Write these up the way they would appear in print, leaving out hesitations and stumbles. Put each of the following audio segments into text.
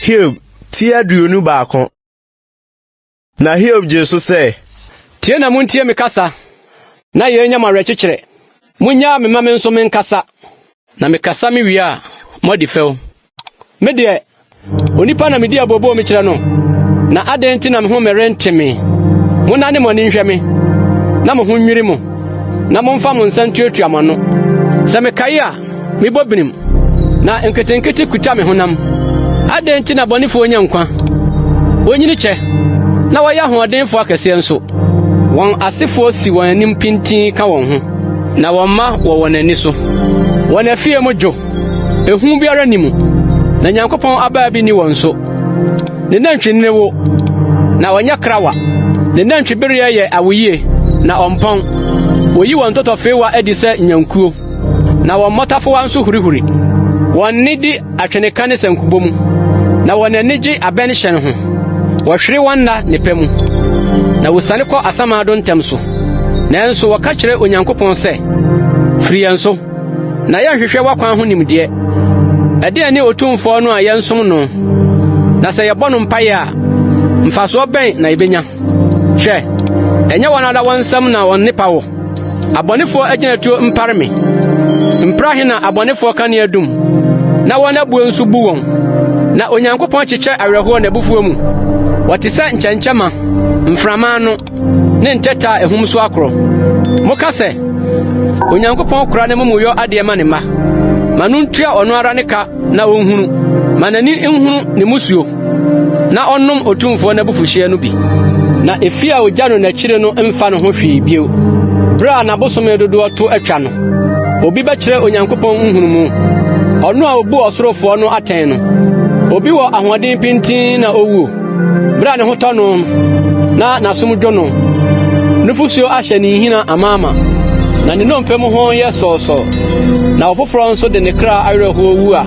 Hiob ti 21. Na Hiob gyee so sɛ. Tie na muntie me kasa, na yei nyɛ mo awerɛkyekyerɛ. Munnyaa me mma me nso menkasa. Na mekasa mewie a, moadi fɛw. Me deɛ, onipa na midi abooboo mekyerɛ no, na adɛn nti na me home rente me? Monnane mo ani nhwɛ me, na mo ho nnwiri mo, na momfa mo nsa ntuatua mo ano. Sɛ mekae a, mebɔ binim, na nketenkete kuta me honam. Adɛn nti na abɔnefoɔ nya nkwa? Wonyini kyɛ, na wɔyɛ ahoɔdenfoɔ akɛseɛ nso. Wɔn asefoɔ si wɔn anim pintinn ka wɔn ho, na wɔn mma wɔ wɔn ani so. Wɔn afie mu dwo, ehu biara nni mu, na Nyankopɔn abaa bi nni wɔn so. Ne nantwinini wo, na ɔnyɛ krawa. Ne nantwibereɛ yɛ awoyie, na ɔmpɔn. Woyi wɔn ntɔtɔfeewa adi sɛ nnwankuo, na wɔn mmɔtafowa nso hurihuri. Wɔn nne di atweneka ne sankubɔ mu, na wɔn ani gye abɛn hyɛn ho. Wɔhwere wɔn nna nnepa mu, na wosiane kɔ asamando ntɛm so. Nanso wɔka kyerɛ Onyankopɔn sɛ, 'Firi yɛn so! Na yɛnhwehwɛ w'akwan ho nimdeɛ. Ɛdeɛn ne Otumfoɔ no a yɛnsom no? Na sɛ yɛbɔ no mpaeɛ a, mfasoɔ bɛn na yɛbɛnya? Hwɛ, ɛnyɛ wɔn ara wɔn nsam na wɔn nnepa wɔ? Abɔnefoɔ agyinatuo mpare me. Mpra he na abɔnefoɔ kanea dum, na wɔn abuo nso bu wɔn. Na Onyankopɔn kyekyɛ awerɛhoɔ n'abufuo mu. Wɔte sɛ nkyɛnkyɛmma, mframa ano. ne ntɛtɛ a ahum so akorɔ. Moka sɛ, Onyankopɔn kora n'amumuyɔ adeɛ ma ne mma. Ma no ntua ɔno ara ne ka na ɔnhunu. Ma n'ani nhunu ne mmusuo, na ɔnnom Otumfoɔ n'abufuhyeɛ no bi. Na efie a ogya no n'akyire no mfa ne ho hwee bio. Berɛ a n'abosome dodoɔ to atwa no, obi bɛkyerɛ Onyankopɔn nhunumu, ɔno a ɔbu ɔsorofoɔ no atɛn no. Obi wɔ ahoɔden pintinn na owuo. Bere a ne ho tɔ no na n'asom dwo no, nufusuo ahyɛ ne nhina amaama, na ne nnompe mu hon yɛ sɔɔsɔɔ. Na ɔfoforɔ nso de ne kra awerɛhoɔ wu a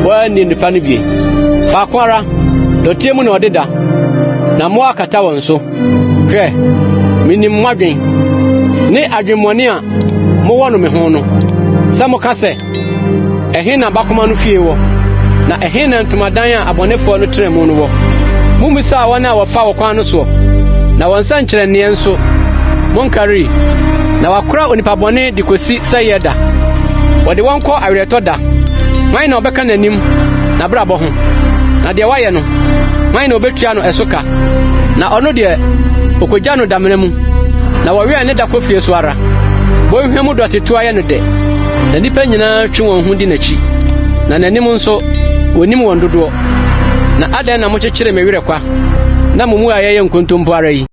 wanni nnepa no bi. Faako ara, dɔteɛ mu na ɔde da, na mmoa akata wɔn so. Hwɛ, minim mo adwen, ne adwemmɔne a mowɔ no me ho no, sɛ moka sɛ, Ɛhe na bakoma no fie wɔ? Na ɛhe na ntomadan a abɔnefoɔ no tena mu no wɔ? Mommisaa wɔn a wɔfa ɔkwan no soɔ, na wɔn nsɛnkyerɛnneɛ nso, monkarii. Na wɔakora onipa bɔne de kɔsi sɛeɛ da, wɔde wɔn kɔ aweretɔ da. Hwan na ɔbɛka n'anim n'abrabɔ ho? Na deɛ wayɛ no, hwan na ɔbɛtua no ɛso ka? Na ɔno deɛ, ɔkɔgya no damena mu, na wɔwɛn ne da kɔ fie so ara. Bɔnhwa mu dɔtetoa yɛ no dɛ. Na nnipa nyinaa twe wɔn ho di n'akyi, na n'anim nso, wonnim wɔn dodoɔ. Na adɛn na mokyekyere me werɛ kwa, na mo mmuaeɛ yɛ nkontompo ara yi?